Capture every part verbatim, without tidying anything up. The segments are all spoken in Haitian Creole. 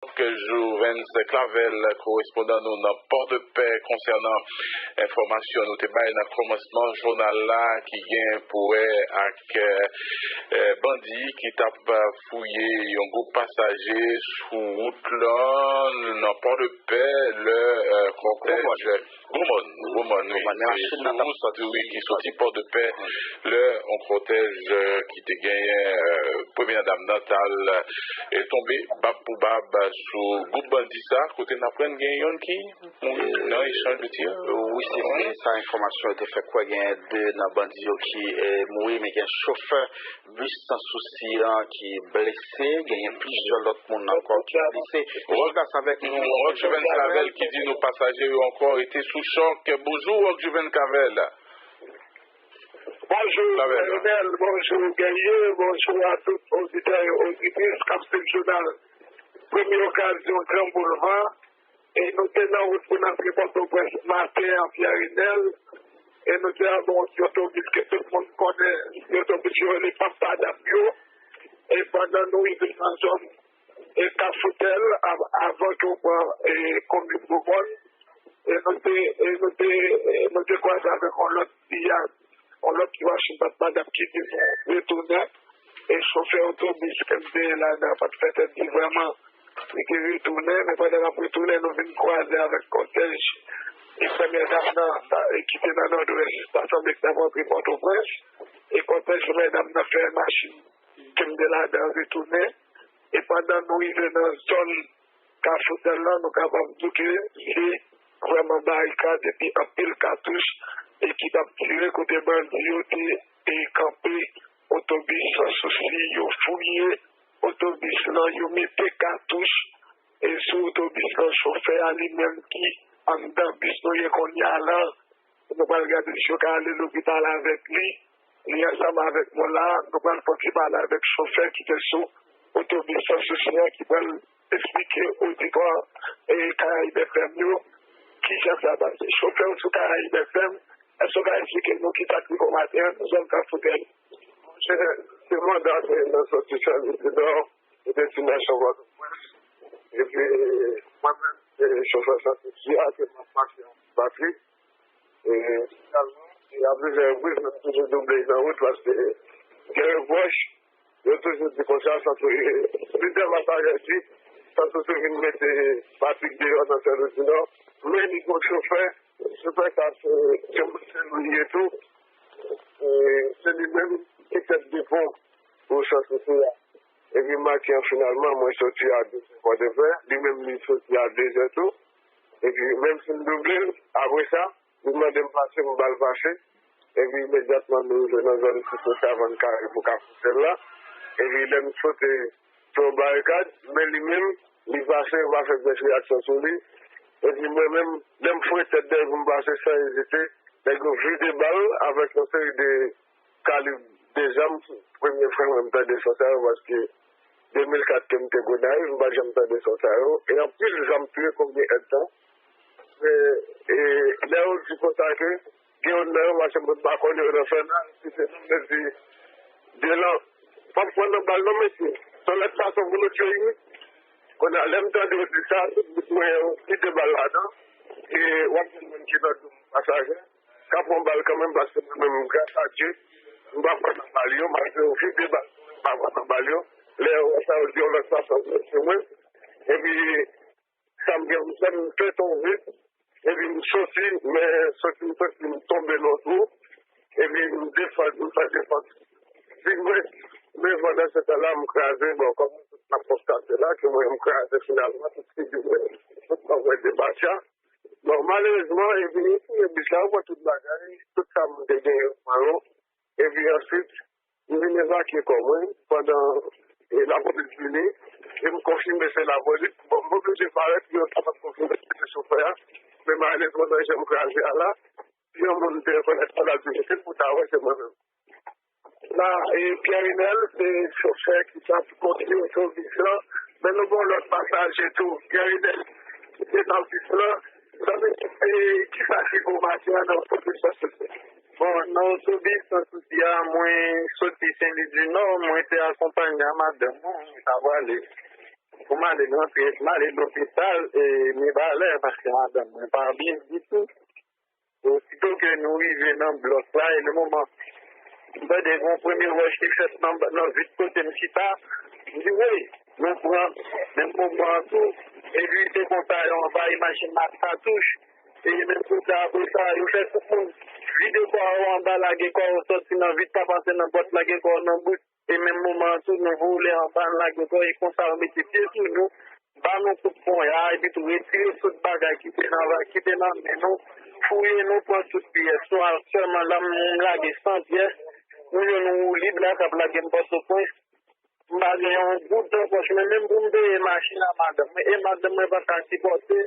Jouvens Clavel, korespondan nou nan Pòdepè, konsènan enfòmasyon nou te bay nan kòmansman jounal la ki gen pou wè ak eh, bandi ki t ap fouye yon gwoup pasaje sou wout lan nan Pòdepè, lè eh, kòtèj Gwomòn, Gwomòn, wi. Se sou wout Santiwik ki soti Pòdepè, lè yon kòtèj eh, ki te genyen eh, premyè dam nan t al eh, tonbe bab pou bab sou gwoup bandi sa, kote n aprann gen yonn ki mouri nan echanj de tir. Wi, se vre, sa enfòmasyon yo te fè kwè gen de nan bandi yo ki eh, mouri, men gen chofè bis Sans Souci an ki blese, genyen plizyè lòt moun ankò ki blese. Rèd Jouvens Clavel ki di nou pasaje yo ankò rete sou chòk. Bonjou, Rèd Jouvens Clavel. Bonjou, Lionel. Bonjou, Guerrier. Bonjou a tout oditè e oditris k ap swiv jounal Premye Okazyon Gran Boulva. E nou te nan wout pou n antre Pòtoprens maten an, Pierre Renel. E nou te anba yon ti otobis ke tout moun konnen, ti otobis yo rele Pap Padap yo. E pandan nou rive nan zòn e Kafou Tèl, av- avan ke w pran e komin Gwomòn, e nou te, e nou te, e nou te kwaze avèk yon lòt piyaj, yon lòt ti machin Pap Padap ki di nou retounen. E chofè otobis ke m te ye ladan pa t fè tèt di vrèman li te retounen, men pandan n ap retounen, nou vin kwaze avèk kòtèj e premyè dam nan, sa- e ki te nan Nòdwès, ta sanble k t ap antre Pòtoprens, e kòtèj premyè dam nan fè machin ke m te ladan retounen, e pandan nou rive nan zòn Kafou Tèl lan, nou kapab di ke se vrèman barikad epi anpil katouch e ki t ap tire kote bandi yo te e kanpe otobis Sans Souci, yo fouye otobis lan, yo mete katouch e sou otobis lan, chofè a li menm ki anndan bis nou ye kounye a lan, nou pral gade si yo ka ale lopital avèk li. Li ansanm avèk nou la, nou pral fè yon ti pale avèk chofè ki te sou otobis Sans Souci an ki pral esplike oditè e Karayib F M yo kijan sa pase. Chofè ou sou Karayib F M, èske w ka esplike nou kisa k rive w maten an nan zòn Kafou Tèl? Monchè, se manda te nan sòti Sèvis di Nò, e destinasyon Pòtoprens. Epi, mwen menm, se chofè Sans Souci a, ke m ap mache anba batri. E, finalman, e a plizyè repriz, mwen toujou double nan wout paske gen repwòch, yo toujou di konsa, Sans Souci, lidè pasaje di, Sans Souci vin mete Patrik deyò nan Sèvis di Nò, men li gon chofè, chofè sa se, se, se li ye tou. E, se li menm ki tèt de pon pou Sans Souci a. Epi maten an, finalman, mwen soti a de zè Pòdepè, li menm li soti a de zè tou. Epi, menm si m double l, apre sa, li mande m pase, m ba l pase. Epi, imedyatman, nou rive nan zòn Site Savann Kare pou Kafou Tèl la. Epi, lè m sote sou yon barikad, men li menm, li pase, yo pa fè pyès reyaksyon sou li. Epi, mwen menm, lè m foure tèt dèyè pou m pase, san ezite, nèg yo vide bal avèk yon seri de kalib de zam. Premye fwa mwen m tande son sa yo, paske de mil kat ke m te Gonayiv, m pa t janm tande son sa yo. E anpil zam tou, konbyen èdtan. E, e lè yo di konsa ke gen youn nan yo, paske mwen pa konnen yo nan fè nan, si se nou menm di de lan, pa pran nan bal non, mesye. Se yon lòt fason pou nou tiye wi. Kounye a, lè m tande yo di sa, tout bout mwen yo kite bal ladan. E w ap jwenn moun ki nan dou m pasaje. Ka pran bal kanmenm, paske mwen menm, gras a Dye, m pa pran nan bal yo, malgre yo vide bal, m pa pran nan bal yo. Lè yo wè sa, yo di yon lòt fason pou mesye mwen. Epi, sa m gen pou m fè, m fè tonbe. Epi, m soti, men soti, m soti, m tonbe nan twou. Epi, m defann, m fè defans. Si mwen, men pandan se tan la, m kraze, bon, kòm tout n ap konstate la, ke mwen, m kraze finalman, tout figi mwen, tout kò mwen debasya. Bon, malerezman, epi, fouye bis la, yo pran tout bagay, tout sa m te genyen, pran yo. Epi answit, m vin evakye kò mwen pandan e, lapolis vini, e m konfime se lapolis. Bon, m oblije parèt pou yo kapab konfime se te chofè a. Men malerezman, nan jan m kraze a la, si yon moun te rekonèt sa, l ap di, "Mesye, pou ta wè, se mwen menm." La, e, Pierre Renel, se chofè ki t ap kondui otobis lan. Men nou gen yon lòt pasaje tou. Pierre Renel, ki te nan bis lan. Zanmi, e, kisa ki gwo maten an nan otobis Sans Souci? Bon, nan otobis Sans Souci a, mwen soti Sen Lwi di Nò, mwen te akonpanye a madanm mwen, mwen t ap prale. Pou m ale rantre, m ale lopital, e, Mibalè, paske madanm mwen pa byen ditou. Osito ke nou rive nan blòk la, e le moman, m tande yon premye wòch ki fèt nan, nan vit kote m chita. M di, "Woy, nou pran." Menm moman an tou, e li te konsa, yo anvayi machin ak katouch. E menm kote apre sa, yo fè tout moun vide kò yo anba, lage kò yo sòti nan vit, pa pase nan pòt, lage kò yo nan bouch. E menm moman an tou, nou vole anba, n lage kò, e konsa yo mete pye sou nou, ba nou kout ponya, epi tou retire tout bagay ki te nan, ki te nan men nou, fouye nou, pran tout pyès nou. Aktyèlman la, m lage san pyès, m jwenn yon woulib la k ap lage m Pòtoprens. M pa gen yon goud nan pòch mwen, menm pou m peye machin a madanm mwen, e madanm mwen pa ka sipòte.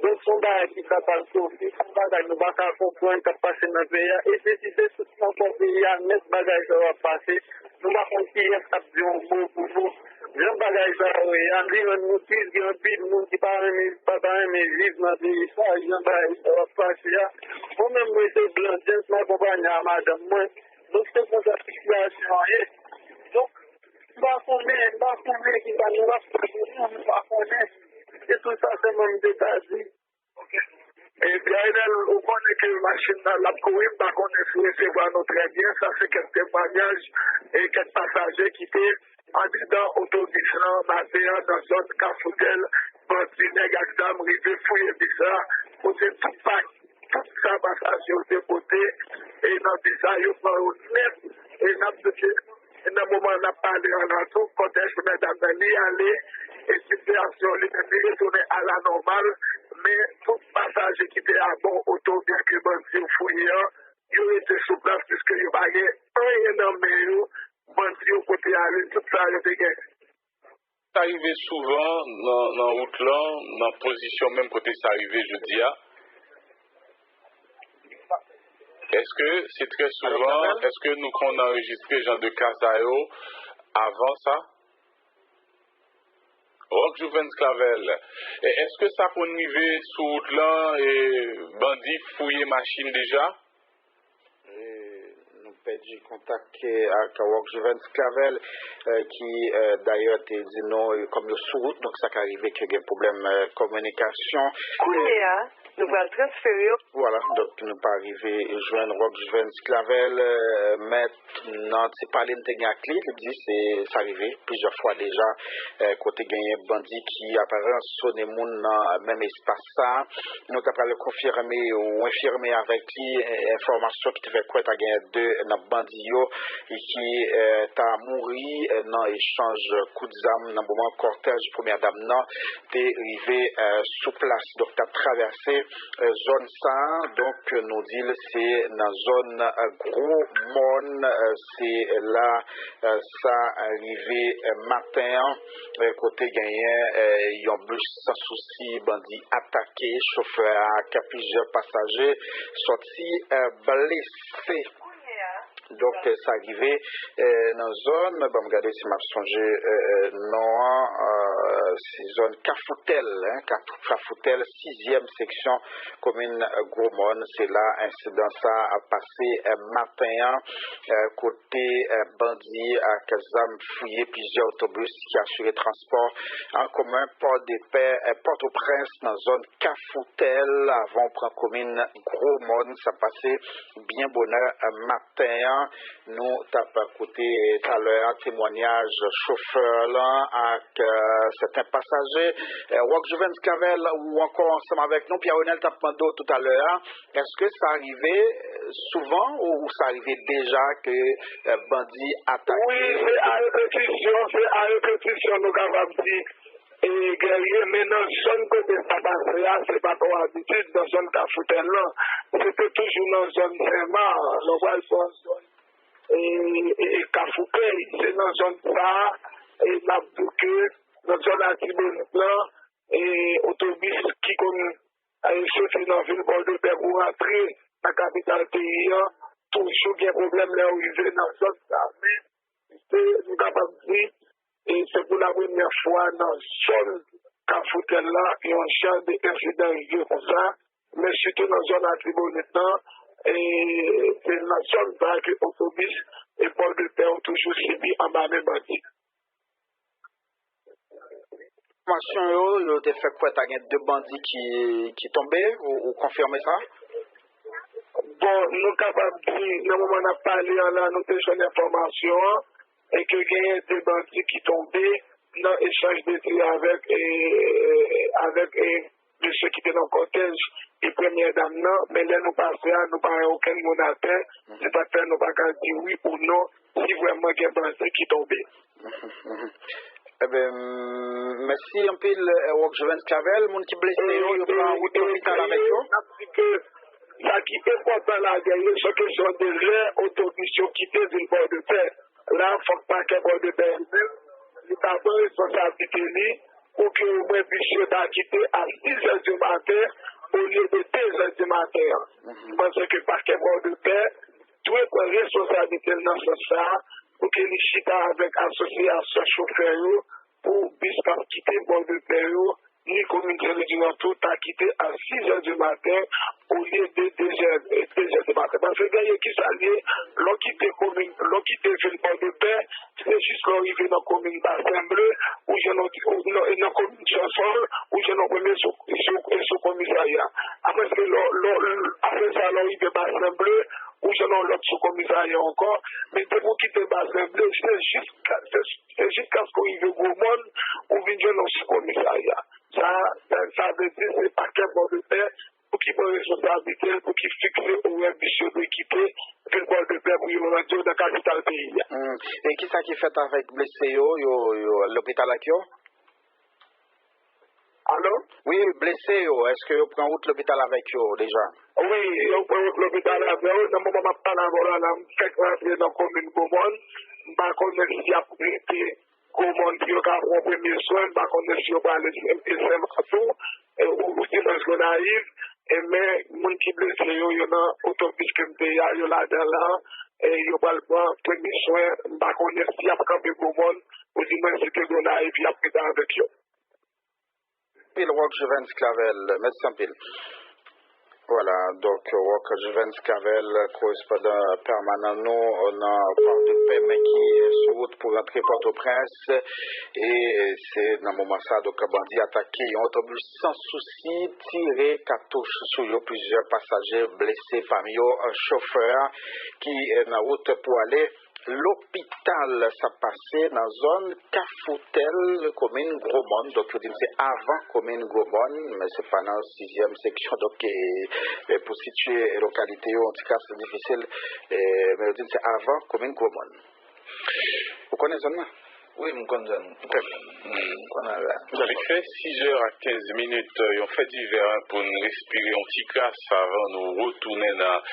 Donk, se yon bagay ki katastwofik, se yon bagay nou pa ka konprann k ap pase nan peyi a. E se si se tout nan fò peyi a nèt bagay sa yo ap pase. Nou pa konn kiyès k ap di yon mo pou nou. Jan bagay sa yo ye a, li rann nou tris, gen anpil moun ki pa renmen, pa ta renmen viv nan peyi sa, jan bagay sa yo ap pase a. Mwen menm, mwen se Blan James, m akonpanye a madanm mwen. Donk, se konsa sitiyasyon an ye. Donk, m pa konnen, m pa konnen ki sa nou ap fè pou nou, m pa konnen. Se tout sa sèlman m te ka di. Ebyen, Enèl, ou konnen ke machin nan l ap kouri, m pa konnen si w resevwa nou trè byen. Sa se kèk temwayaj e kèk pasaje ki te andedan otobis lan maten an nan zòn Kafoutèl. Bandi nèg ak zam rive fouye bis la, kote tout pa, tout sa pasaje yo te pote, e nan bis la, yo pran yo nèt, e n ap di ke nan moman n ap pale an la tou, kòtèj pou medam nan li ale, e sitiyasyon li menm li retounen alanòmal, men tout pasaje ki te abò otobis ke bandi yo fouye an, yo rete sou plas, piske yo pa gen anyen nan men yo, bandi yo pote ale tout sa yo te gen. Sa rive souvan nan, nan wout lan, nan pozisyon menm kote sa rive jodi a? Èske se trè souvan? Èske nou konn anrejistre jan de ka sa yo avan sa? Rock Juvens Clavel, e, èske sa konn rive sou wout lan, e, bandi fouye machin deja? E, nou pèdi kontak, e, ak Rock Juvens Clavel, e, ki, e, dayè te di nou, e, kòm yo sou wout, donk sa ka rive ke gen pwoblèm, e, kominikasyon. Kounye a, nou pral transfere yo. Vwala, donk nou pa rive jwenn Rock Juvens Clavel, e, mèt nan ti pale n te gen ak li, li di se sa rive plizyè fwa deja, e, kote genyen bandi ki ap ransone moun nan menm espas sa. Nou ta pral konfime ou enfime avèk li, e, enfòmasyon ki te fè kwè ta genyen de nan bandi yo e ki, e, ta mouri, e, nan echanj kout zam nan moman kòtèj premyè dam nan te rive, e, sou plas. Donk, t ap travèse, e, zòn sa a. Donk, nou di l se nan zòn, e, Gwo Mòn, e, se la, e, sa rive, e, maten an, e, kote genyen, e, yon bis Sans Souci, bandi atake chofè a ak plizyè pasaje sòti, e, blese. Donk, sa rive, e, nan zòn, ban m gade si m ap sonje, e, e, non an, e, se zòn Kafoutèl, en, Kafou-, Kafoutèl, sizyèm seksyon komin Gwo Mòn. Se la ensidan sa a pase, e, maten an, e, kote, e, bandi ak zam fouye plizyè otobis ki asire transpò an komen Pòdepè, e, Pòtoprens nan zòn Kafoutèl, avan w pran komin Gwo Mòn. Sa pase byen bonè, e, maten an. Nou t ap koute talè a temwanyaj chofè lan ak, e, sèten pasaje. E, Rock Juvens Clavel, ou ankò ansanm avèk nou. Pierre Renel t ap mande w toutalè a, èske sa rive, e, souvan ou, ou sa rive deja ke, e, bandi atake? Wi, se a repetisyon, se a repetisyon nou kapab di. E, Guerrier, men nan zòn kote sa pase a, se pa twò abitid nan zòn Kafoutèl lan. Se te toujou nan zòn Senmak, lè w pral pran zòn, e, e, e, Kafoupèy, se nan zòn sa a, e, n ap di w ke nan zòn Latibonit lan, e, otobis ki konn, e, soti nan vil Pòdepè pou rantre nan kapital peyi an, toujou gen pwoblèm lè yo rive nan zòn sa a. Men, se, nou kapab di, e se pou la premyè fwa nan zòn Kafoutèl la, yon jan de ensidan rive konsa, men sitou nan zòn Latibonit lan, e se nan zòn sa a ke otobis e Pòdepè yo toujou sibi anba men bandi. Enfòmasyon yo, yo te fè kwè ta gen de bandi ki, ki tonbe, ou, ou konfime sa? Bon, nou kapab di, nan moman n ap pale an la, nou te jwenn enfòmasyon an, e ke genyen de bandi ki tonbe nan echanj de tir avèk, e, avèk, e, mesye ki te nan kòtèj e premyè dam nan, men lè nou pase a, nou pa wè okenn moun atè, se sa k fè nou pa ka di wi ou non si vrèman gen bandi ki tonbe. Eben, mèsi anpil, eh, Rock Jovens Clavel. Moun ki blese yo, yo pran wout lopital avèk yo. Sa ki enpòtan ladan l, se kesyon de lè otobis yo kite vil Pòdepè. La, fòk pakè Pòdepè li menm, li ta pran responsablite li pou ke omwen bis yo ta kite a sis è di maten olye de de è di maten an. M panse ke pakè Pòdepè dwe pran responsablite l nan sans sa a, pou ke li chita avèk asosyasyon chofè yo pou bis k ap kite Pòdepè yo ni komin Senlwi Dinò tou ta kite a sis è di maten olye de de è, de è di maten. Paske genyen ki sa l ye, lè w kite komin, lè w kite vil Pòdepè, se jis lè w rive nan komin Basen Ble, ou jwenn yon ti, ou, nan, nan komin Chansòl, ou jwenn yon premye sou, sou, sou komisarya. Apre se lè, lè, apre sa, lè w rive Basen Ble, ou jwenn yon lòt sou komisarya ankò. Men depi w kite Basen Ble, se jis, se, se jiskaske w rive Gwomòn, ou vin jwenn yon sou komisarya. Sa, sa, sa vle di se pakè Pòdepè pou ki pran responsablite l, pou ki fikse orè bis yo dwe kite vil Pòdepè pou yo rann yo nan kapital peyi a. Hmm. E kisa ki fèt avèk blese yo? Yo, yo al lopital ak yo? Alo? Wi, blese yo, èske yo pran wout lopital avèk yo deja? Wi, yo pran wout lopital avè yo. Nan moman m ap pale avè w la, la, m fèk rantre nan komin Gwomòn. M pa konnen si y ap rete Gwomòn pou yo ka pran premye swen. M pa konnen si yo prale e Senmak tou, e, ou, ou Divens Gonayiv. E, men, moun ki blese yo, yo nan otobis ke m te ye a, yo ladan l la. E yo pral pran premye swen. M pa konnen si y ap kanpe Gwomòn, ou di mwen si te Gonayiv y ap rete avèk yo. Anpil Rock Jovens Clavel, mèsi anpil. Vwala, donk, Rock Jovens Clavel, korespondan pèmanan nou nan Pòdepè, men ki sou wout pou rantre Pòtoprens. E se nan moman sa, donk, bandi atake yon otobis Sans Souci, tire katouch sou yo, plizyè pasaje blese, pami yo chofè a ki nan wout pou ale lopital. Sa pase nan zòn Kafou Tèl, komin Gwomòn. Donk, yo di m se avan komin Gwomòn, men se pa nan sizyèm seksyon. Donk, e, e, pou sitiye lokalite yo, yon ti kras difisil, e, men yo di m se avan komin Gwomòn. Ou konnen zòn nan? Wi, m konn zòn. M konn al la. Sa vin fè sizè ak kenz minit, yon fè divè, en, pou n respire yon ti kras avan nou retounen nan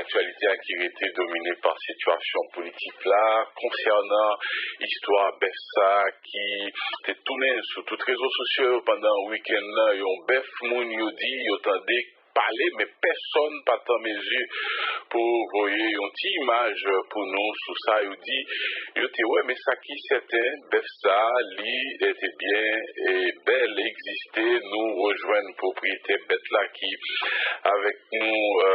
aktyalite a ki rete domine pa sitiyasyon politik la. Konsènan istwa bèf sa ki te tounen sou tout rezo sosyo yo pandan wikenn nan, yon bèf moun yo di yo tande pale, men pèsòn pa t an mezi pou voye yon ti imaj pou nou sou sa yo di yo te wè. Men sa ki sèten, bèf sa a, li te byen e bèl egziste. Nou rejwenn pwopriyetè bèt la ki avèk nou, e,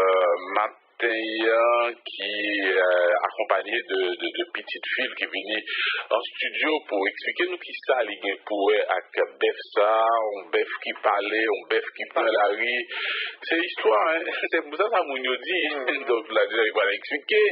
maten an, ki, e, akonpanye de, de, de pitit fi l ki vini an estidyo pou eksplike nou kisa li gen pou wè ak bèf sa a, yon bèf ki pale, yon bèf ki pran lari. Se istwa, en. Se pou sa sa moun yo di. Donk, la, li pral eksplike.